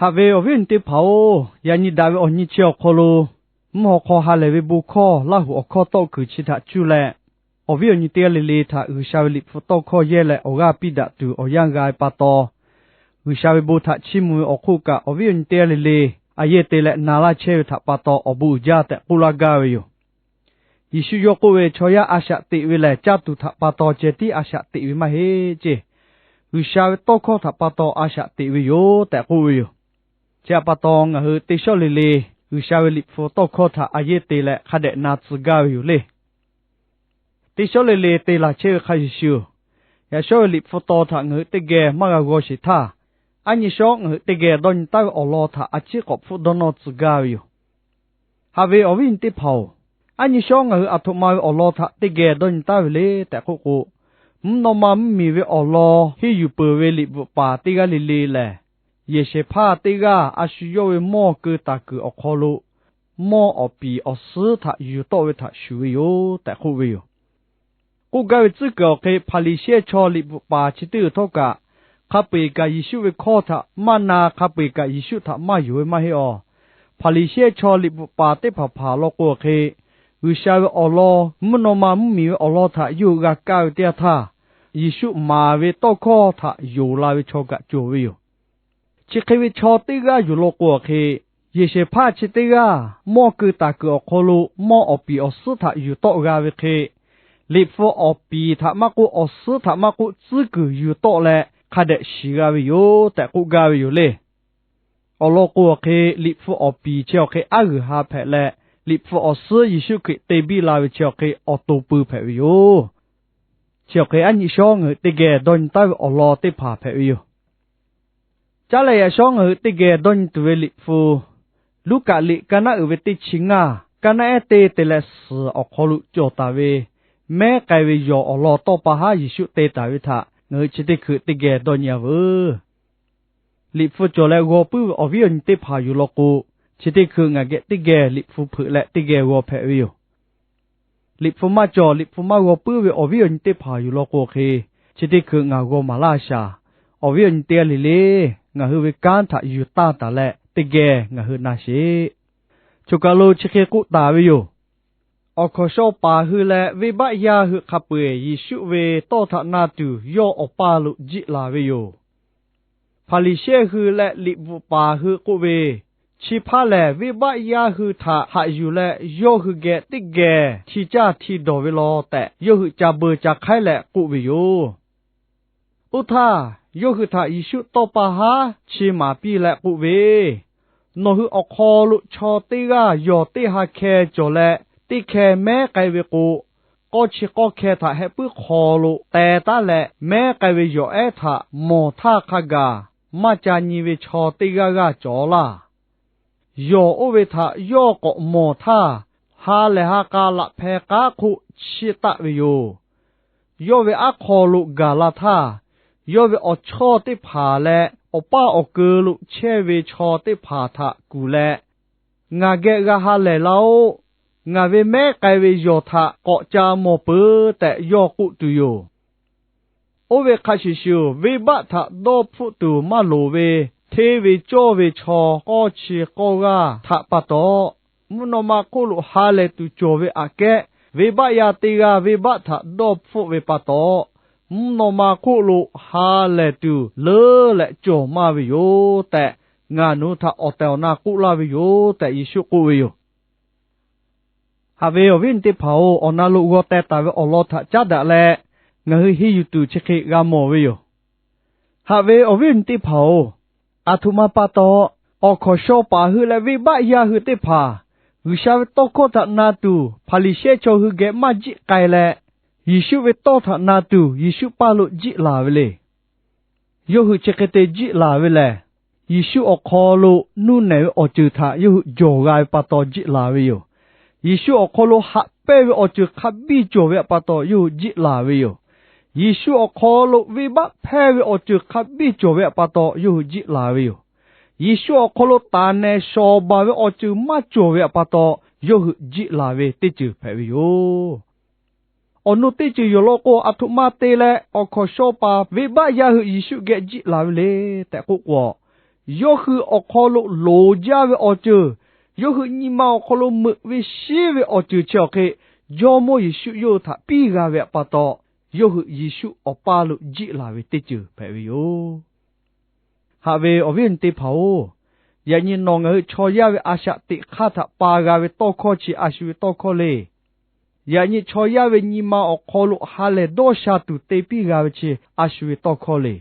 Haꞈ ve awˬ viˉ awˬ nyi teˇ hpaˍ-oˬ, yaꞈ nyi daꞈ ve awˬ nyi chi awˬ hk'aw lo, mvuhˇ haw hk'aw ha lehˬ ve bon hkawˇ Laˇ huˍ awˬ hkawˇ tawˆ kuiˬ chi htaꞈ cuˇ leh, awˬ viˉ awˬ nyi teˇ g'aˇ le le htaꞈ G'uiˬsha ve Liꞈ hpu tawˇ hkawˇ yehˇ leh awˬ g'aˇ piˇ daꞈ tuˬ awˬ yanˇ g'a ve pa taw, G'uiˬsha ve bon htaꞈ chiˇ mvuh ve awˬ hk'oˆ kaꞈ, awˬ viˉ awˬ nyi teˇ g'aˇ le le a yehˇ te leh na laˇ chehˇ ve htaꞈ pa taw, awˬ bon uiˍ jaˇ tehꞈ k'oˆ laˇ gaˇ ve yoˬ. Yeˍsuˆ yawˇ k'oˆ ve, Chaw yaˇ a shaꞈ teꞈ ve lehˬ, caˇ tuˬ htaꞈ pa taw ceh tiˉ a shaꞈ teꞈ ve maˇ heˆ ceˇ. G'uiˬsha ve tawˇ hkawˇ htaꞈ pa taw a shaꞈ teꞈ ve yoˬ tehꞈ k'oˆ ve yoˬ. Chi htaꞈ pa taw, ngaˬ hui teˇ shawˉ le le G'uiˬsha ve Liꞈ hpu tawˇ hkawˇ htaꞈ a yehˇ te leh hk'a dehꞈ na tcuh gaˇ ve yoˬ le. Teˇ shawˉ le le te laˬ chehˇ ve hk'a shuˍ shuˍ, yaꞈ shawˉ ve Liꞈ hpu taw htaꞈ ngaˬ hui teˇ geh maˇ g'a g'aw sheˍ htaˇ, aˉ nyi shawˉ ngaˬ hui teˇ geh dawˇ nyi taˉ ve awˬ lawn htaꞈ a ciˉ k'awꞈ hpfuhˆ dawˇ nawˇ tcuh gaˇ ve yoˬ. Haꞈ ve awˬ viˉ awˬ nyi teˇ hpaˍ-oˬ, aˉ nyi shawˉ ngaˬ hui aˬ htoꞈ ma ve awˬ lawn htaꞈ teˇ geh dawˇ nyi taˉ ve le tehꞈ k'oˆ k'o, mvuhˇ naw ma mvuhˇmiˬ ve awˬ lawn henˇ yuˬ peuˬ ve liꞈ bvuhꞈ paˍ teˇ g'aˇ le le lehˬ, yehˬ shehˍ hpaˇ teˇ g'aˇ a shu yawˇ ve mawˇ keu taˍ kuiˬ awˬ hk'aw lo mawˇ awˬ piˍ awˬ suhˉ htaꞈ yuˬ tawˆ ve htaꞈ shuˍ ve yoˬ tehꞈ k'oˆ ve yoˬ. K'oˆ gaˇ ve tcuhˉ kuiˬ awˬ hk'e, Hpaˍriˍsehˇ chaw liꞈ bvuhꞈ paˍ chi teˇ g'uiˬ htawˇ kaꞈ, hk'a peu-eˬ kaꞈ Yeˍsuˆ ve hkawˇ htaꞈ maˇ na, hk'a peu-eˬ kaꞈ Yeˍsuˆ htaꞈ maˇ yonˍ ve maˇ heˆ awˬ. Hpaˍriˍsehˇ chaw liꞈ bvuhꞈ paˍ teˇ hpaˍ hpaˍ law k'o awˬ hk'e, G'uiˬsha ve awˬ lawn mvuhˇ naw ma mvuhˇmiˬ ve awˬ lawn htaꞈ yawˇ hui g'a kaˇ ve teˇ yanˇ htaˇ, Yeˍsuˆ maˍ ve tawˇ hkawˇ htaꞈ yonˍ la ve chaw kaꞈ cawˬ ve yoˬ. Chi hk'e ve chaw teˇ g'aˇ yuˬ law k'o awˬ hk'e, yehˬ shehˍ hpaˇ chi teˇ g'aˇ mawˇ keu taˍ kuiˬ awˬ hk'aw lo mawˇ awˬ piˍ awˬ suhˉ htaꞈ yuˬ tawˆ g'a ve hk'e, liꞈ hpu awˬ piˍ htaꞈ maˇ k'oˆ, awˬ suhˉ htaꞈ maˇ k'oˆ, tcuhˉ kuiˬ yuˬ tawˆ leh hk'a dehꞈ shiˍ g'a ve yoˬ tehꞈ k'oˆ gaˇ ve yoˬ le. Awˬ lawn k'o awˬ hk'e, liꞈ hpu awˬ piˍ chi awˬ hk'e aˉ g'uiˬ ha hpehꞈ leh, liꞈ hpu awˬ suhˉ Yeˍsuˆ Hkriꞈ te biˇ la ve chi awˬ hk'e awˬ to pui hpehꞈ ve yoˬ. Chi awˬ hk'e aˉ nyi shawˉ ngaˬ hui teˇ geh dawˇ nyi taˉ ve awˬ lawn teˇ hpaˍ hpehꞈ ve yoˬ. Caˉ leh yaꞈ shawˉ ngaˬ hui teˇ geh dawˇ nyi tuˬ ve liꞈ hpu, Luˉkaꞈ liꞈ kaˇ naˉ uiˍ ve teˇ chi ngaˇ, kaˇ naˉ ehˉ teˇ te leh suhˍ awˬ hk'aw lo cawˬ taˍ ve mehˉ k'ai ve yawˬ awˬ lawn tawˇ pa haˉ Yeˍsuˆ te taˍ ve htaꞈ ngaˬ hui chi teˇ hkui teˇ geh dawˇ nyi a veuˬ. Liꞈ hpu cawˬ leh g'aw puiˉ ve awˬ viˉ awˬ nyi teˇ hpaˍ yuˬ law k'o, chi teˇ hkui ngaˬ geh teˇ geh liꞈ hpu hpeuꞈ leh teˇ geh g'aw hpehꞈ ve yoˬ. Liꞈ hpu maˇ cawˬ, liꞈ hpu maˇ g'aw puiˉ ve awˬ viˉ awˬ nyi teˇ hpaˍ yuˬ law k'o hk'e, chi teˇ hkui ngaˬ g'aw maˍ laˇ shaˍ. Awˬ viˉ awˬ nyi teˇ g'aˇ le le, ngaˬ hui ve kanˉ htaꞈ yuˬ taˇ taˍ leh teˇ geh ngaˬ hui na sheˍ. Choˬ kaˬ lo chi hk'e k'oˆ taˍ ve yoˬ. Awˬ hkawnˍ shaw paˍ hui leh venˇbaˆ yaˇ hui hk'a peu-eˬ Yeˍsuˆ ve tawˇ htaꞈ na tuˬ yawˇ awˬ paˇ lo jiˆ laˬ ve yoˬ. Hpaˍriˍsehˇ hui leh liꞈ bvuhꞈ paˍ hui k'oˆ ve, Chi hpaˇ lehˬ, venˇbaˆ yaˇ hui htaꞈ haꞈ yuˬ leh yawˇ hui geh teˇ geh hti caˇ hti dawˬ ve law tehꞈ, yawˇ hui ca beu ca hk'aiˉ leh k'oˆ ve yoˬ. Oˇ htaˇ, yawˇ hui htaꞈ Yeˍsuˆ tawˇ pa haˉ chi maˍ piˇ leh k'oˆ ve, Nawˬ hui awˬ hk'aw lo chaw teˇ g'aˇ yawˬ teˇ ha hkeh cawˬ leh, teˇ hkeh mehˉ k'ai ve k'o, k'awˇ chi k'awˇ hkeh htaꞈ heh puiˉ hk'aw lo te taˉ leh, mehˉ k'ai ve yawˬ ehˉ htaꞈ mawˬ htaˇ hk'a gaˬ maˇ ca nyi ve chaw teˇ g'aˇ g'aˇ cawˬ laˇ. Yawˬ oˇ ve htaꞈ yawˇ k'awꞈ mawˬ htaˇ, ha lehˬ ha k'a laꞈ hpeh k'aˉ hk'oˆ chiˇ taˆ ve yoˬ. Yawˇ ve aˉ hk'aw lo gaˬ la htaˇ, yawˇ ve awˬ chawˇ teˇ hpaˍ leh awˬ paˇ awˬ keu lo chehˇ ve chaw teˇ hpaˍ htaꞈ kuˬ leh, Ngaˬ geh g'a ha lehˬ laˇ-oˆ. Ngaˬ ve mehˉ k'ai ve yawˬ htaꞈ k'awꞈ ca mawˬ peuˬ tehꞈ yawˇ k'oˆ tuˬ yoˬ. Oˇ ve hk'a shuˍ shuˍ, venˇbaˆ htaꞈ dawˇ hpfuhˆ tuˬ maˇ loˍ ve hteˇ ve cawˇ ve chaw k'awˇ chi k'awˇ g'aˇ htaꞈ pa taw, mvuhˇ naw ma hk'oˆ lo ha lehˬ tuˬ cawˬ ve aꞈ kehˉ, venˇbaˆ yaˇ teˇ g'aˇ venˇbaˆ htaꞈ dawˇ hpfuhˆ ve pa taw, mvuhˇ naw ma hk'oˆ lo ha lehˬ tuˬ leuˉ leh cawˬ maˇ ve yoˬ tehꞈ, ngaˬ nawˬ hui htaꞈ awˬ tehˬ awˬ na k'oˆ laˇ ve yoˬ tehꞈ Yeˍsuˆ k'oˆ ve yoˬ. Haꞈ ve awˬ viˉ awˬ nyi teˇ hpaˍ-oˬ, awˬ na lo g'aw teh taˍ ve awˬ lawn htaꞈ caˉ daꞈ leh, ngaˬ hui henˇ yuˬ tuˬ chi hk'e g'a mawˬ ve yoˬ. Haꞈ ve awˬ viˉ awˬ nyi teˇ hpaˍ-oˬ, aˬ htoꞈ ma pa taw, awˬ hkawnˍ shaw paˍ hui leh venˇbaˆ yaˇ hui teˇ hpaˍ G'uiˬsha ve tawˇ hkawˇ htaꞈ na tuˬ Hpaˍriˍsehˇ chaw hui geh maˇ jiˆ k'ai leh, Yeˍsuˆ ve tawˇ htaꞈ na tuˬ Yeˍsuˆ paˇ lo jiˆ laˬ ve le. Yawˇ hui chi hk'e te jiˆ laˬ ve lehˬ, Yeˍsuˆ awˬ hk'aw lo nuˇ nehˬ ve awˬ ceuˬ htaꞈ yawˇ hui jawˬ g'a ve pa taw jiˆ laˬ ve yoˬ. Yeˍsuˆ awˬ hk'aw lo haꞈ pehnˇ ve awˬ ceuˬ hk'a biˇ cawˬ ve pa taw yawˇ hui jiˆ laˬ ve yoˬ. Yeˍsuˆ awˬ hk'aw lo venˇbaˆ hpehˇ ve awˬ ceuˬ hk'a biˇ cawˬ ve pa taw yawˇ hui jiˆ laˬ ve yoˬ. Yeˍsuˆ awˬ hk'aw lo taˍ nehˬ shawˍ baˬ ve awˬ ceuˬ maˇ cawˬ ve pa taw yawˇ hui jiˆ laˬ ve teˇ ceuˬ hpehꞈ ve yoˬ. Awˬ nu teˇ ceuˬ yoˬ law k'o, aˬ htoꞈ ma te leh awˬ hkawnˍ shaw paˍ venˇbaˆ yaˇ hui Yeˍsuˆ geh jiˆ laˬ ve le tehꞈ k'oˆ k'o, yawˇ hui awˬ hk'aw lo loˍ jaˇ ve awˬ ceuˬ, yawˇ hui nyi ma awˬ hk'aw lo meuꞈ ve shiˉ ve awˬ ceuˬ chi awˬ hk'e, Jawˇmawˇ Yeˍsuˆ yawˇ hui htaꞈ piˇ g'a ve htaꞈ pa taw, yawˇ hui Yeˍsuˆ awˬ paˇ lo jiˆ laˬ ve teˇ ceuˬ hpehꞈ ve yoˬ. Haꞈ ve awˬ viˉ awˬ nyi teˇ hpaˍ-oˬ, yaꞈ nyi nawˬ ngaˬ hui chaw yaˇ ve a shaꞈ teꞈ hk'aˇ htaꞈ pa g'a ve tawˇ hkawˇ chi a shu ve tawˇ hkawˇ le. Yaꞈ nyi chaw yaˇ ve nyi ma awˬ hk'aw lo ha lehˬ dawˇ sha tuˬ te piˇ g'a ve chi a shu ve tawˇ hkawˇ le.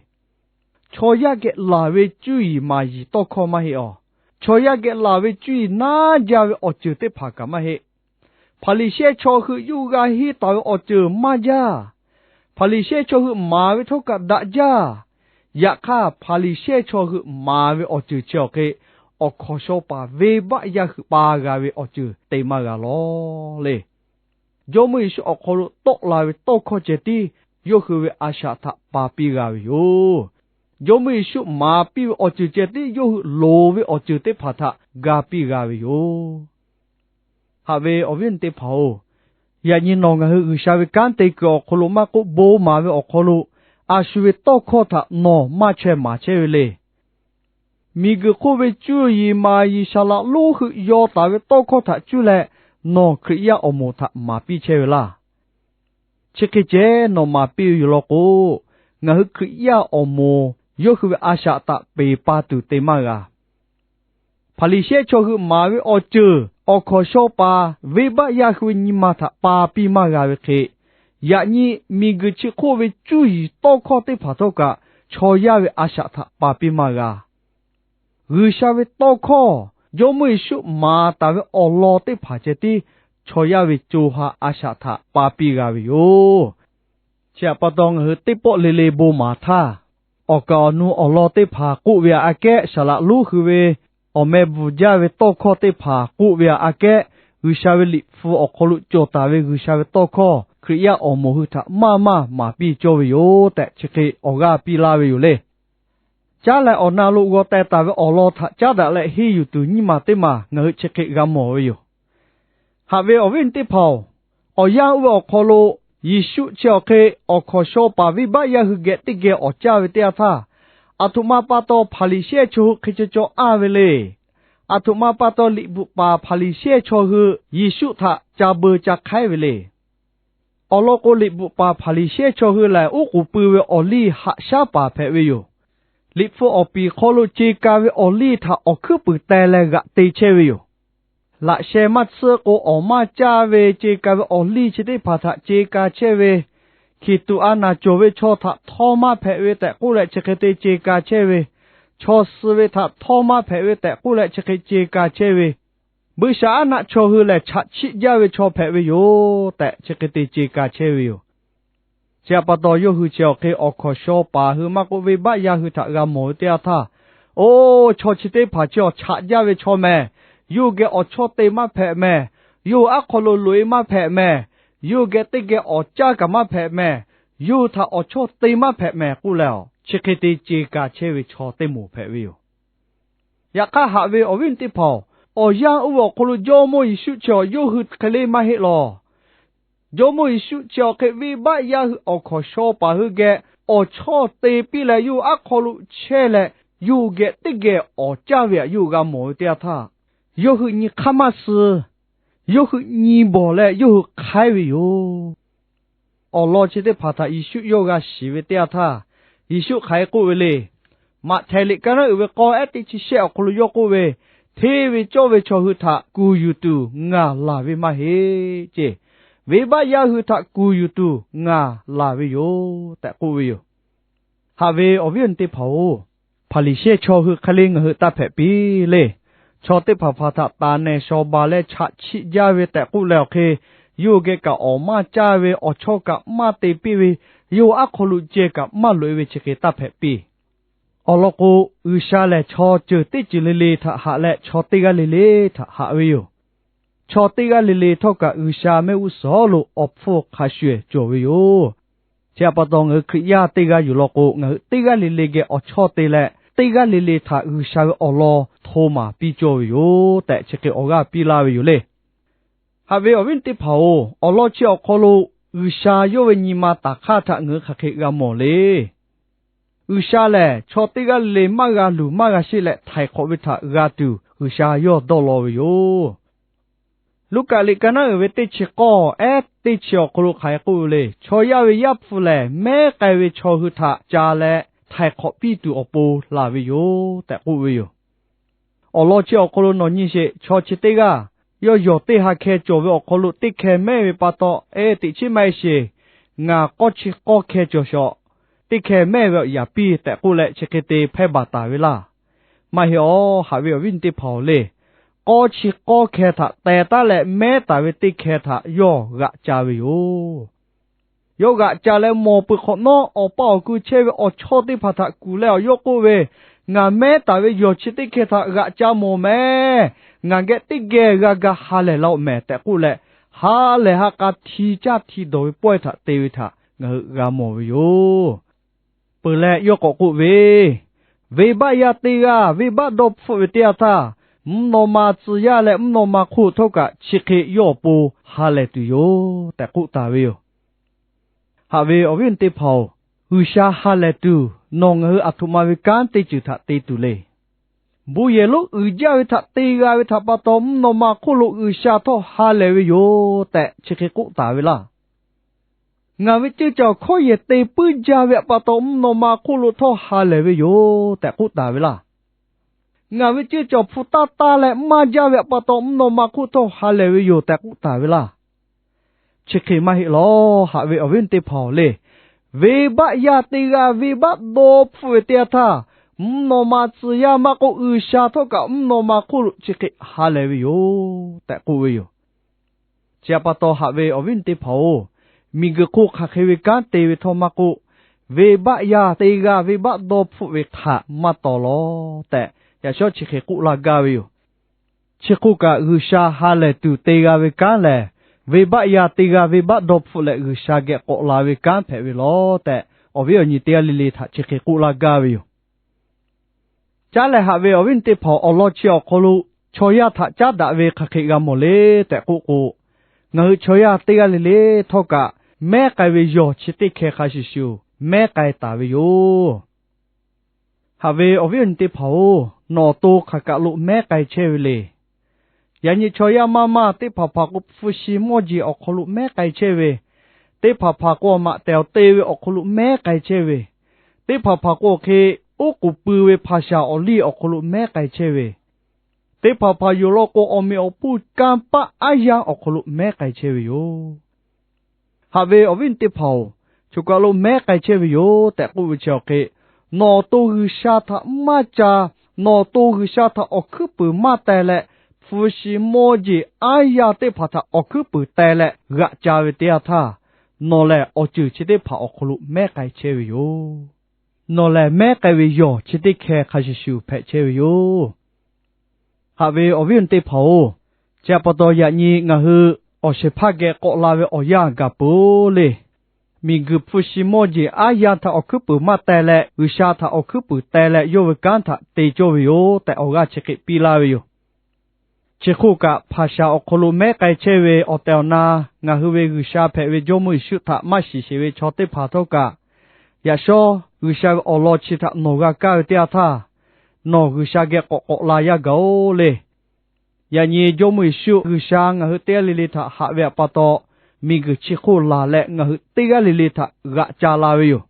Chaw yaˇ geh laˬ ve cuˇ yiˍ maˍ yiˍ tawˇ hkawˇ maˇ heˆ awˬ. Chaw yaˇ geh laˬ ve cuˇ yiˍ naˉ jaˇ ve awˬ ceuˬ teˇ hpaˍ kaꞈ maˇ heˆ. Hpaˍriˍsehˇ chaw hui yawˇ hui g'a henˇ taˍ ve awˬ ceuˬ maˇ jaˇ. Hpaˍriˍsehˇ chaw hui maˍ ve htawˇ kaꞈ daꞈ jaˇ. Yaꞈ hk'aˇ, Hpaˍriˍsehˇ chaw hui maˍ ve awˬ ceuˬ chi awˬ hk'e, awˬ hkawnˍ shaw paˍ venˇbaˆ yaˇ hui pa g'a ve awˬ ceuˬ te maˇ g'a lawˬ le. Jawˇmawˇ Yeˍsuˆ awˬ hk'aw lo tawˆ la ve tawˇ hkawˇ ceh tiˉ yawˇ hui ve a shaꞈ htaꞈ pa piˇ g'a ve yoˬ. Jawˇmawˇ Yeˍsuˆ maˍ piˇ ve awˬ ceuˬ ceh tiˉ yawˇ hui loˍ ve awˬ ceuˬ teˇ hpaˍ htaꞈ ga piˇ g'a ve yoˬ. Haꞈ ve awˬ viˉ awˬ nyi teˇ hpaˍ-oˬ, yaꞈ nyi nawˬ ngaˬ hui G'uiˬsha ve kanˉ te kuiˬ awˬ hk'aw lo maˇ k'oˆ, bon maˍ ve awˬ hk'aw lo a shu ve tawˇ hkawˇ htaꞈ nawˬ maˇ chaweh maˍ chehˇ ve le. Miˬguiˬ hk'oˆ ve cuˇ yiˍ maˍ yiˍ saˍ laꞈ lonˉ hui yaw taˍ ve tawˇ hkawˇ htaꞈ cuˇ leh, nawˬ Hkriꞈ yaˇ awˬ moˍ htaꞈ maˍ piˇ chehˇ ve laˇ. Chi hk'e ceh nawˬ maˍ piˇ ve yoˬ law k'o, ngaˬ hui Hkriꞈ yaˇ awˬ moˍ yawˇ hui ve a shaꞈ htaꞈ peˬ pa tuˬ te maˇ g'a. Hpaˍriˍsehˇ chaw hui maˍ ve awˬ ceuˬ awˬ hkawnˍ shaw paˍ venˇbaˆ yaˇ hui ve nyi ma htaꞈ pa piˇ maˇ g'a ve hk'e, yaꞈ nyi miˬguiˬ chi hk'oˆ ve cuˇ yiˍ tawˇ hkawˇ teˇ hpaˍ htawˇ kaꞈ chaw yaˇ ve a shaꞈ htaꞈ pa piˇ maˇ g'a. G'uiˬsha ve tawˇ hkawˇ, Jawˇmawˇ Yeˍsuˆ maˍ taˍ ve awˬ lawn teˇ hpaˍ ceh tiˉ chaw yaˇ ve co ha a shaꞈ htaꞈ pa piˇ g'a ve yoˬ. Chi htaꞈ pa taw, ngaˬ hui teˇ pawˆ le le bon maˍ htaˇ, awˬ kaˍ awˬ nu awˬ lawn teˇ hpaˍ k'oˆ ve aꞈ kehˉ, saˍ laꞈ lonˉ hui ve awˬ meh bvuhˬ jaˇ ve tawˇ hkawˇ teˇ hpaˍ k'oˆ ve aꞈ kehˉ, G'uiˬsha ve Liꞈ hpu awˬ hk'aw lo cawˬ taˍ ve G'uiˬsha ve tawˇ hkawˇ Hkriꞈ yaˇ awˬ moˍ hui htaꞈ maˇ maˇ maˍ piˇ cawˇ ve yoˬ tehꞈ, chi hk'e awˬ g'aˇ piˇ laˇ ve yoˬ le. Caˉ leh awˬ na lo g'aw teh taˍ ve awˬ lawn htaꞈ caˉ daꞈ leh henˇ yuˬ tuˬ nyiˇ maˬ teˇ maˬ ngaˬ hui chi hk'e g'a mawˬ ve yoˬ. Haꞈ ve awˬ viˉ awˬ nyi teˇ hpaˍ-oˬ, awˬ yanˇ oˇ ve awˬ hk'aw lo Yeˍsuˆ chi awˬ hk'e awˬ hkawnˍ shaw paˍ venˇbaˆ yaˇ hui geh teˇ geh awˍ caˇ ve teˇ yanˇ htaˇ, aˬ htoꞈ ma pa taw Hpaˍriˍsehˇ chaw hui hk'e ca caw aˇ ve le. Aˬ htoꞈ ma pa taw liꞈ bvuhꞈ paˍ Hpaˍriˍsehˇ chaw hui Yeˍsuˆ htaꞈ ca beu ca hk'aiˉ ve le. Awˬ lawn k'o, liꞈ bvuhꞈ paˍ Hpaˍriˍsehˇ chaw hui lehˬ, oˉ k'oˍ pui ve awˬ liˇ haꞈ shaˉ paˍ hpehꞈ ve yoˬ. Liꞈ hpu awˬ piˍ hk'aw lo ce ka ve awˬ liˇ htaꞈ awˬ hkuiˉ puiˍ teh leh g'aꞈ te chehˇ ve yoˬ. Laꞈ sheh maˇ tsuhˇ k'o, awˬ maˇ caˇ ve ce ka ve awˬ liˇ chi teˇ hpaˍ htaꞈ ce ka chehˇ ve, hkiˬ tuꞈ a naˬ cawˬ ve chaw htaꞈ htawˇ maˇ hpehꞈ ve tehꞈ k'oˆ leh chi hk'e te ce ka chehˇ ve, chaw suh ve htaꞈ htawˇ maˇ hpehꞈ ve tehꞈ k'oˆ leh chi hk'e ce ka chehˇ ve, buiˇshaˆaˉnaˆ chaw hui lehˬ chaꞈ chiˆ jaˇ ve chaw hpehꞈ ve yoˬ tehꞈ chi hk'e te ce ka chehˇ ve yoˬ. Chi htaꞈ pa taw, yawˇ hui chi awˬ hk'e awˬ hkawnˍ shaw paˍ hui maˇ k'oˆ, venˇbaˆ yaˇ hui htaꞈ g'a mawˬ ve teˇ yanˇ htaˇ, oˇ, chaw chi teˇ hpaˍ chi awˬ chaꞈ jaˇ ve chaw mehˍ. Yawˇ hui geh awˬ chawˇ te maˇ hpehꞈ mehˍ. Yawˇ hui aˉ hk'aw lo loꞈ-e maˇ hpehꞈ mehˍ. Yawˇ hui geh teˇ geh awˬ caˇ kaꞈ maˇ hpehꞈ mehˍ. Yawˇ hui htaꞈ awˬ chawˇ te maˇ hpehꞈ mehˍ k'oˆ leh, chi hk'e te ce ka chehˇ ve chaw teˇ moˍ hpehꞈ ve yoˬ. Yaꞈ hk'aˇ, haꞈ ve awˬ viˉ awˬ nyi teˇ hpaˍ-oˬ, awˬ yanˇ oˇ ve awˬ hk'aw lo Jawˇmawˇ Yeˍsuˆ chi awˬ yawˇ hui hk'e le maˇ heˆ lawˬ. Jawˇmawˇ Yeˍsuˆ chi awˬ hk'e venˇbaˆ yaˇ hui awˬ hkawnˍ shaw paˍ hui geh awˬ chawˇ te piˇ leh, yawˇ hui aˉ hk'aw lo chehˇ leh, yawˇ hui geh teˇ geh awˬ caˇ ve htaꞈ yawˇ hui g'a mawˬ ve teˇ yanˇ htaˇ, yawˇ hui nyi hk'aˇ maˇ suh. Yawˇ hui nyi bawˬ leh yawˇ hui hk'aiˉ ve yoˬ. Awˬ lawn chi teˇ hpaˍ htaꞈ Yeˍsuˆ yawˇ g'a shiˍ ve teˇ yanˇ htaˇ, Yeˍsuˆ hk'aˬ hk'e k'oˆ ve le. Maꞈhtehˍ liꞈ ka naˉ uiˍ ve k'awˇ ehˉ teˇ chi shehˆ awˬ hk'aw lo yawˇ k'oˆ ve, Hteˇ ve cawˇ ve chaw hui htaꞈ kuˬ yuˬ tuˬ ngaˬ laˬ ve maˇ heˆ ce. Venˇbaˆ yaˇ hui htaꞈ kuˬ yuˬ tuˬ ngaˬ laˬ ve yoˬ tehꞈ k'oˆ ve yoˬ. Haꞈ ve awˬ viˉ awˬ nyi teˇ hpaˍ-oˬ, Hpaˍriˍsehˇ chaw hui hk'e le ngaˬ hui taˇ hpehꞈ piˇ le. Chaw teˇ hpaˍ hpaˍ htaꞈ taˍ nehˬ shawˍ baˬ leh chaꞈ chiˆ jaˇ ve tehꞈ k'oˆ leh awˬ hk'e, yawˇ hui geh kaꞈ awˬ maˇ caˇ ve, awˬ chawˇ kaꞈ maˇ te piˇ ve, yawˇ hui aˉ hk'aw lo ceh kaꞈ maˇ loꞈ-e ve chi hk'e taˇ hpehꞈ piˇ. Awˬ lawn k'o, G'uiˬsha lehˬ chaw ceuˬ teˇ ceuˬ le le htaꞈ haꞈ leh, chaw teˇ g'aˇ le le htaꞈ haꞈ ve yoˬ. Chaw teˇ g'aˇ le le htawˇ kaꞈ G'uiˬsha mehˆ g'uˇ suhˍ lo awˬ hpfuhˇ hk'a shuˍ cawˬ ve yoˬ. Chi htaꞈ pa taw, ngaˬ hui Hkriꞈ yaˇ teˇ g'aˇ yoˬ lawn k'o, ngaˬ hui teˇ g'aˇ le le geh awˬ chawˇ te leh, teˇ g'aˇ le le htaꞈ G'uiˬsha ve awˬ lawn hto maˍ piˇ cawˇ ve yoˬ tehꞈ, chi hk'e awˬ g'aˇ piˇ laˇ ve yoˬ le. Haꞈ ve awˬ viˉ teˇ hpaˍ-oˬ, awˬ lawn chi awˬ hk'aw lo G'uiˬsha yawˇ ve nyi ma taˍ hk'aˇ htaꞈ ngaˬ hui hk'aˬ hk'e g'a mawˬ le. G'uiˬsha lehˬ chaw teˇ g'aˇ le le maˇ g'a luˬ maˇ g'a sheˆ leh htaiˍ hk'awꞈ ve htaꞈ g'a tuˬ G'uiˬsha yawˇ dawˇ law ve yoˬ. Luˉkaꞈ liꞈ ka naˉ uiˍ ve teˇ chi k'awˇ ehˉ teˇ chi awˬ hk'aw lo hk'aˬ hk'e k'oˆ ve le, chaw yaˇ ve Yaˇ hpu lehˬ mehˉ k'ai ve chaw hui htaꞈ ca leh htaiˍ hk'awꞈ piˇ tuˬ awˬ pon laˬ ve yoˬ tehꞈ k'oˆ ve yoˬ. Awˬ lawn chi awˬ hk'aw lo nawˬ nyi sheˍ, chaw chi teˇ g'aˇ yawˇ yawˬ teˇ ha hkeh cawˬ ve awˬ hk'aw lo teˇ hkeh mehˉ ve pa taw, e, teꞈ chiˉ maˇ heˆ sheˍ, ngaˬ k'awˇ chi k'awˇ hkeh cawˬ shawˍ, teˇ hkeh mehˉ ve awˬ yaꞈ piˇ tehꞈ k'oˆ leh chi hk'e te hpehˇ baˬ taˍ ve laˇ. Maˇ heˆ awˬ, haꞈ ve awˬ viˉ awˬ nyi teˇ hpaˍ-oˬ le, k'awˇ chi k'awˇ hkeh htaꞈ teh taˉ leh mehˉ taˍ ve teˇ hkeh htaꞈ yawˇ g'aꞈ ca ve yoˬ. Yawˇ g'aꞈ ca leh mawˬ peuˬ hk'awꞈ nawˉ, awˬ pa awˬ ku chehˇ ve awˬ chawˇ teˇ hpaˍ htaꞈ kuˬ leh awˬ yawˇ k'oˆ ve, Ngaˬ mehˉ taˍ ve yawˬ chi teˇ hkeh htaꞈ g'aꞈ ca mawˬ mehˍ. Ngaˬ geh teˇ geh g'a ga ha lehˬ la-oˬ mehˍ tehꞈ k'oˆ leh, ha lehˬ ha k'a hti caˇ hti dawˬ ve pawehˇ htaꞈ te ve htaꞈ ngaˬ hui g'a mawˬ ve yoˬ. Peuˬ leh yawˇ k'awꞈ k'oˆ ve, Venˇbaˆ yaˇ teˇ g'aˇ venˇbaˆ dawˇ hpfuhˆ ve teˇ yanˇ htaˇ, mvuhˇ naw ma tcuh yaˇ leh mvuhˇ naw ma hk'oˆ htawˇ kaꞈ chi hk'e yawˇ awˬ pon ha lehˬ tuˬ yoˬ tehꞈ k'oˆ taˍ ve yoˬ. Haꞈ ve awˬ viˉ awˬ nyi teˇ hpaˍ-oˬ, G'uiˬsha ha lehˬ tuˬ nawˬ ngaˬ hui aˬ htoꞈ ma ve kanˉ teˇ ceuˬ htaꞈ te tuˬ le. Bon yehˬ lonˉ uiˍ jaˇ ve htaꞈ te g'a ve htaꞈ pa taw, mvuhˇ naw ma hk'oˆ lo G'uiˬsha htawˇ ha lehˬ ve yoˬ tehꞈ chi hk'e k'oˆ taˍ ve laˇ. Ngaˬ ve ceuˇ caˬ awˬ hkawˇ yehˬ te puiˉ jaˇ ve htaꞈ pa taw, mvuhˇ naw ma hk'oˆ lo htawˇ ha lehˬ ve yoˬ tehꞈ k'oˆ taˍ ve laˇ. Ngaˬ ve ceuˇ caˬ awˬ hpu taˇ taˇ leh maˇ jaˇ ve htaꞈ pa taw, mvuhˇ naw ma hk'oˆ htawˇ ha lehˬ ve yoˬ tehꞈ k'oˆ taˍ ve laˇ. Chi hk'e maˇ heˆ lawˬ, haꞈ ve awˬ viˉ teˇ hpaˍ-oˬ le. Venˇbaˆ yaˇ teˇ g'aˇ venˇbaˆ dawˇ hpfuhˆ ve teˇ yanˇ htaˇ, mvuhˇ naw ma tcuh yaˇ maˇ k'oˆ, G'uiˬsha htawˇ kaꞈ mvuhˇ naw ma hk'oˆ lo chi hk'e ha lehˬ ve yoˬ tehꞈ k'oˆ ve yoˬ. Chi htaꞈ pa taw, haꞈ ve awˬ viˉ teˇ hpaˍ-oˬ, miˬguiˬ hk'oˆ hk'aˬ hk'e ve kanˉ te ve htawˇ maˇ k'oˆ, venˇbaˆ yaˇ teˇ g'aˇ venˇbaˆ dawˇ hpfuhˆ ve htaꞈ maˇ taw lawˬ tehꞈ, yaꞈ shawˉ chi hk'e k'oˆ laˇ gaˇ ve yoˬ. Chi hk'oˆ kaꞈ, G'uiˬsha ha lehˬ tuˬ te g'a ve kanˉ lehˬ, venˇbaˆ yaˇ teˇ g'aˇ venˇbaˆ dawˇ hpfuhˆ leh G'uiˬsha geh k'awꞈ la ve kanˉ hpehꞈ ve lawˬ tehꞈ, awˬ viˉ awˬ nyi teˇ g'aˇ le le htaꞈ chi hk'e k'oˆ laˇ gaˇ ve yoˬ. Caˉ leh, haꞈ ve awˬ viˉ teˇ hpaˍ, awˬ lawn chi awˬ hk'aw lo chaw yaˇ htaꞈ caˉ daꞈ ve hk'aˬ hk'e g'a mawˬ le tehꞈ k'oˆ k'o, ngaˬ hui chaw yaˇ teˇ g'aˇ le le htawˇ kaꞈ, mehˉ k'ai ve yawˬ chi teˇ hkeh hk'a shuˍ shuˍ mehˉ k'ai taˍ ve yoˬ. Haꞈ ve awˬ viˉ awˬ nyi teˇ hpaˍ-oˬ, nawˬ awˬ to hk'aˬ kaˬ lo mehˉ k'ai chehˇ ve le. Yaꞈ nyi chaw yaˇ maˇ maˇ teˇ hpaˍ hpaˍ k'o, hpu shi mawˇ jeˬ awˬ hk'aw lo mehˉ k'ai chehˇ ve, teˇ hpaˍ hpaˍ k'o, awˬ maꞈ tehˬ awˬ te ve awˬ hk'aw lo mehˉ k'ai chehˇ ve, teˇ hpaˍ hpaˍ k'o, awˬ hk'e oˉ k'oˍ pui ve hpaˍ shaˍ awˬ liˇ awˬ hk'aw lo mehˉ k'ai chehˇ ve, teˇ hpaˍ hpaˍ yoˬ law k'o, awˬ meꞈ awˬ hponˇ kanˇ paˆ aˉ yanˇ awˬ hk'aw lo mehˉ k'ai chehˇ ve yoˬ. Haꞈ ve awˬ viˉ teˇ hpaˍ-oˬ, choˬ kaˬ lo mehˉ k'ai chehˇ ve yoˬ tehꞈ k'oˆ ve chi awˬ hk'e, nawˬ awˬ to G'uiˬsha htaꞈ maˇ ca, nawˬ awˬ to G'uiˬsha htaꞈ awˬ hkuiˉ puiˍ maˇ teh leh, hpu shi mawˇ jeˬ aˉ yanˇ teˇ hpaˍ htaꞈ awˬ hkuiˉ puiˍ teh leh g'aꞈ ca ve teˇ yanˇ htaˇ, nawˬ lehˬ awˬ ceuˬ chi teˇ hpaˍ awˬ hk'aw lo mehˉ k'ai chehˇ ve yoˬ. Nawˬ lehˬ mehˉ k'ai ve yawˬ chi teˇ hkeh hk'a shuˍ shuˍ hpehꞈ chehˇ ve yoˬ. Haꞈ ve awˬ viˉ awˬ nyi teˇ hpaˍ-oˬ, chi htaꞈ pa taw yaꞈ nyi ngaˬ hui awˬ shehˍ hpaˇ geh k'awꞈ la ve awˬ yanˇ gaˬ peuˬ le. Miˬguiˬ hpu shi mawˇ jeˬ aˉ yanˇ htaꞈ awˬ hkuiˉ puiˍ maˇ teh leh, G'uiˬsha htaꞈ awˬ hkuiˉ puiˍ teh leh yawˇ ve kanˉ htaꞈ te cawˇ ve yoˬ tehꞈ, awˬ g'aˇ chi hk'e piˇ laˇ ve yoˬ. Chi hk'oˆ kaꞈ, hpaˍ shaˍ awˬ hk'aw lo mehˉ k'ai chehˇ ve awˬ tehˬ awˬ na, ngaˬ hui ve G'uiˬsha hpehꞈ ve Jawˇmawˇ Yeˍsuˆ htaꞈ maˇ shiˍ sheˍ ve chaw teˇ hpaˍ htawˇ kaꞈ, yaꞈ shawˉ G'uiˬsha ve awˬ lawn chi htaꞈ nawˬ g'a kaˇ ve teˇ yanˇ htaˇ, nawˬ G'uiˬsha geh k'awꞈ k'awꞈ la yaˇ gaˬ-oˬ le. Yaꞈ nyi Jawˇmawˇ Yeˍsuˆ G'uiˬsha ngaˬ hui teˇ g'aˇ le le htaꞈ haꞈ ve htaꞈ pa taw, miˬguiˬ chi hk'oˆ laˬ leh ngaˬ hui teˇ g'aˇ le le htaꞈ g'aꞈ ca la ve yoˬ.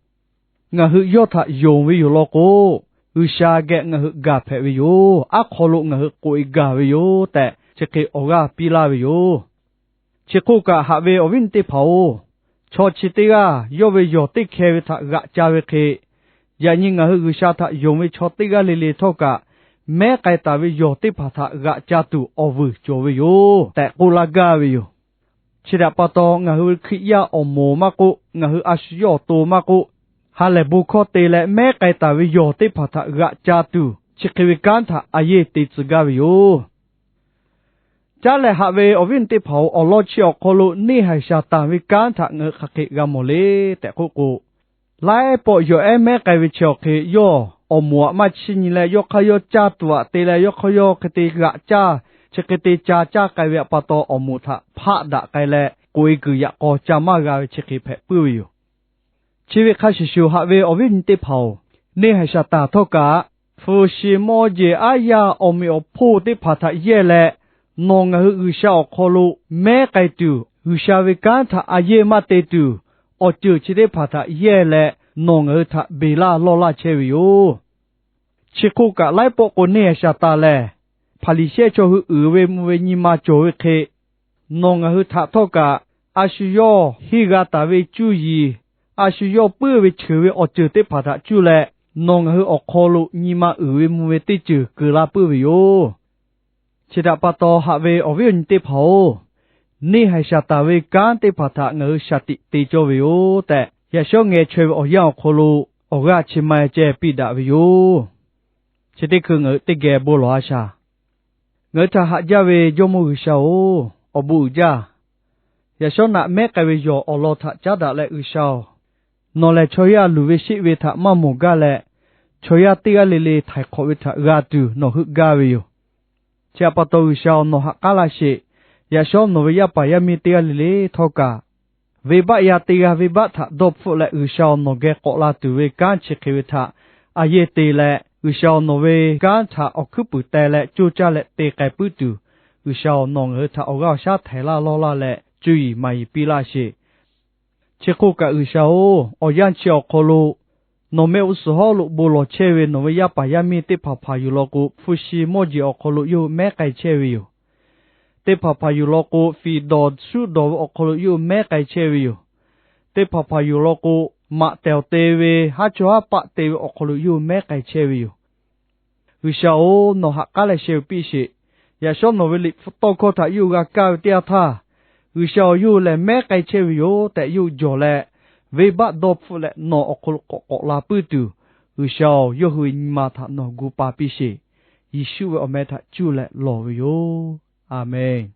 Ngaˬ hui yawˇ htaꞈ yonˍ ve yoˬ law k'o, G'uiˬsha geh ngaˬ hui gaˬ hpehꞈ ve yoˬ. Aˉ hk'aw lo ngaˬ hui k'oꞈ-e gaˬ ve yoˬ tehꞈ, chi hk'e awˬ g'aˇ piˇ laˇ ve yoˬ. Chi hk'oˆ kaꞈ, haꞈ ve awˬ viˉ teˇ hpaˍ-oˬ, chaw chi teˇ g'aˇ yawˇ ve yawˬ teˇ hkeh ve htaꞈ g'aꞈ ca ve hk'e, yaꞈ nyi ngaˬ hui G'uiˬsha htaꞈ yonˍ ve chaw teˇ g'aˇ le le htawˇ kaꞈ, mehˉ k'ai taˍ ve yawˬ teˇ hpaˍ htaꞈ g'aꞈ ca tuˬ awˬ vuiˬ cawˬ ve yoˬ tehꞈ k'oˆ laˇ gaˇ ve yoˬ. Chi htaꞈ pa taw, ngaˬ hui Hkriꞈ yaˇ awˬ moˍ maˇ k'oˆ, ngaˬ hui a shu yawˇ awˬ to maˇ k'oˆ, ha lehˬ bon hkawˇ te leh mehˉ k'ai taˍ ve yawˬ teˇ hpaˍ htaꞈ g'aꞈ ca tuˬ, chi hk'e ve kanˉ htaꞈ a yeˇ te tcuh gaˇ ve yoˬ. Caˉ leh, haꞈ ve awˬ viˉ awˬ nyi teˇ hpaˍ-oˬ, awˬ lawn chi awˬ hk'aw lo neˇ haiˬ Saˍtanˍ ve kanˉ htaꞈ ngaˬ hui hk'aˬ hk'e g'a mawˬ le tehꞈ k'oˆ k'o, laiˉ pawˆ yawˬ ehˉ mehˉ k'ai ve chi awˬ hk'e, yawˇ awˬ moˍ aꞈ maˇ chiˇ nyi leh, yawˇ hk'aˇ yawˇ caˇ tuˬ aꞈ te leh, yawˇ hk'aˇ yawˇ hk'e te g'aꞈ caˇ, chi hk'e te ca caˇ k'ai ve htaꞈ pa taw, awˬ moˍ htaꞈ hpaˆ daꞈ k'ai leh, k'oꞈ-e kuiˬ yaꞈ k'aw ca maˇ g'a ve chi hk'e hpehꞈ puiˉ ve yoˬ. Chi ve hk'a shuˍ shuˍ, haꞈ ve awˬ viˉ awˬ nyi teˇ hpaˍ-oˬ, Neˇ haiˬ Saˍtanˍ htawˇ kaꞈ, hpu shi mawˇ jeˬ aˉ yaˇ awˬ meꞈ awˬ hponˇ teˇ hpaˍ htaꞈ yehˇ leh, nawˬ ngaˬ hui G'uiˬsha awˬ hk'aw lo mehˉ k'ai tuˬ, G'uiˬsha ve kanˉ htaꞈ a yehˇ maˇ te tuˬ, awˬ ceuˬ chi teˇ hpaˍ htaꞈ yehˇ leh nawˬ ngaˬ hui htaꞈ beˬ laˇ lawˇ laˇ chehˇ ve yoˬ. Chi hk'oˆ kaꞈ, laiˉ pawˆ k'o neˇ haiˬ Saˍtanˍ lehˬ, Hpaˍriˍsehˇ chaw hui uiˍ ve mvuh ve nyi ma cawˬ ve hk'e, nawˬ ngaˬ hui htaꞈ htawˇ kaꞈ, a shu yawˇ henˇ g'a taˍ ve cuˇ yiˍ, a shu yawˇ puiˉ ve cheuˬ ve awˬ ceuˬ teˇ hpaˍ htaꞈ cuˇ leh, nawˬ ngaˬ hui awˬ hk'aw lo nyi ma uiˍ ve mvuh ve teˇ ceuˬ keu laˇ puiˉ ve yoˬ. Chi htaꞈ pa taw, haꞈ ve awˬ viˉ awˬ nyi teˇ hpaˍ-oˬ, neˇ haiˬ Saˍtanˍ ve kanˉ teˇ hpaˍ htaꞈ ngaˬ hui shaˍ tiꞈ te cawˇ ve yoˬ tehꞈ, yaꞈ shawˉ ngeh chaweh ve awˬ yanˇ awˬ hk'aw lo awˬ g'aˇ chi ma ceh piˇ daꞈ ve yoˬ. Chi teˇ hkui ngaˬ hui teˇ geh bon lawˬ a shaˍ. Ngaˬ hui htaꞈ haꞈ jaˇ ve Jawˇmawˇ G'uiˬsha-oˬ, awˬ bon uiˍ jaˇ. Yaꞈ shawˉ naꞈ mehˉ k'ai ve yawˬ awˬ lawn htaꞈ caˉ daꞈ leh, G'uiˬsha-oˬ, nawˬ lehˬ chaw yaˇ luˬ ve sheˆ ve htaꞈ maˇ mawˬ gaˇ leh, chaw yaˇ teˇ g'aˇ le le htaiˍ hk'awꞈ ve htaꞈ g'a tuˬ nawˬ heuˆ gaˇ ve yoˬ. Chi htaꞈ pa taw, G'uiˬsha-oˬ, nawˬ ha k'aˉ laˇ sheˍ. Yaꞈ shawˉ nawˬ ve yaˇ paˍ yaˇ miˇ teˇ g'aˇ le le htawˇ kaꞈ, venˇbaˆ yaˇ teˇ g'aˇ venˇbaˆ htaꞈ dawˇ hpfuhˆ leh, G'uiˬsha-oˬ, nawˬ geh k'awꞈ la tuˬ ve kanˉ chi hk'e ve htaꞈ a yehˇ te leh, G'uiˬsha-oˬ, nawˬ ve kanˉ htaꞈ awˬ hkuiˉ puiˍ teh leh coˇ caˇ leh te k'ai puiˉ tuˬ, G'uiˬsha-oˬ, nawˬ ngaˬ hui htaꞈ awˬ g'aˇ awˬ shaˉ htehˍ laˇ lawˇ laˇ leh, cuˇ yiˍ maˍ yiˍ piˇ laˇ sheˍ. Chi hk'oˆ kaꞈ, G'uiˬsha-oˬ, awˬ yanˇ chi awˬ hk'aw lo nawˬ mehˆ g'uˇ suhˍ hawˉ lo bon lawˬ chehˇ ve nawˬ ve yaˇ paˍ yaˇ miˇ teˇ hpaˍ hpaˍ yuˬ law k'o, hpu shi mawˇ jeˬ awˬ hk'aw lo yawˇ hui mehˉ k'ai chehˇ ve yoˬ. Teˇ hpaˍ hpaˍ yuˬ law k'o, fiˍ dawˬ shuˆ dawˬ ve awˬ hk'aw lo yawˇ hui mehˉ k'ai chehˇ ve yoˬ. Teˇ hpaˍ hpaˍ yuˬ law k'o, maꞈ tehˬ awˬ te ve, haˉ chawˇ haˉ paˆ te ve awˬ hk'aw lo yawˇ hui mehˉ k'ai chehˇ ve yoˬ. G'uiˬsha-oˬ, nawˬ ha k'aˉ leh sheh piˇ sheˍ. Yaꞈ shawˉ nawˬ ve liꞈ hpu tawˇ hkawˇ htaꞈ yawˇ hui g'a kaˇ ve teˇ yanˇ htaˇ, G'uiˬsha-oˬ, yawˇ hui lehˬ mehˉ k'ai chehˇ ve yoˬ tehꞈ yawˇ hui jawˬ leh, venˇbaˆ dawˇ hpfuhˆ leh nawˬ awˬ hk'aw lo k'awꞈ k'awꞈ la puiˉ tuˬ, G'uiˬsha-oˬ, yawˇ hui ve nyi ma htaꞈ nawˬ gu pa piˇ sheˍ. Yeˍsuˆ ve awˬ meh htaꞈ cuˇ leh lawˬ ve yoˬ. A menˬ.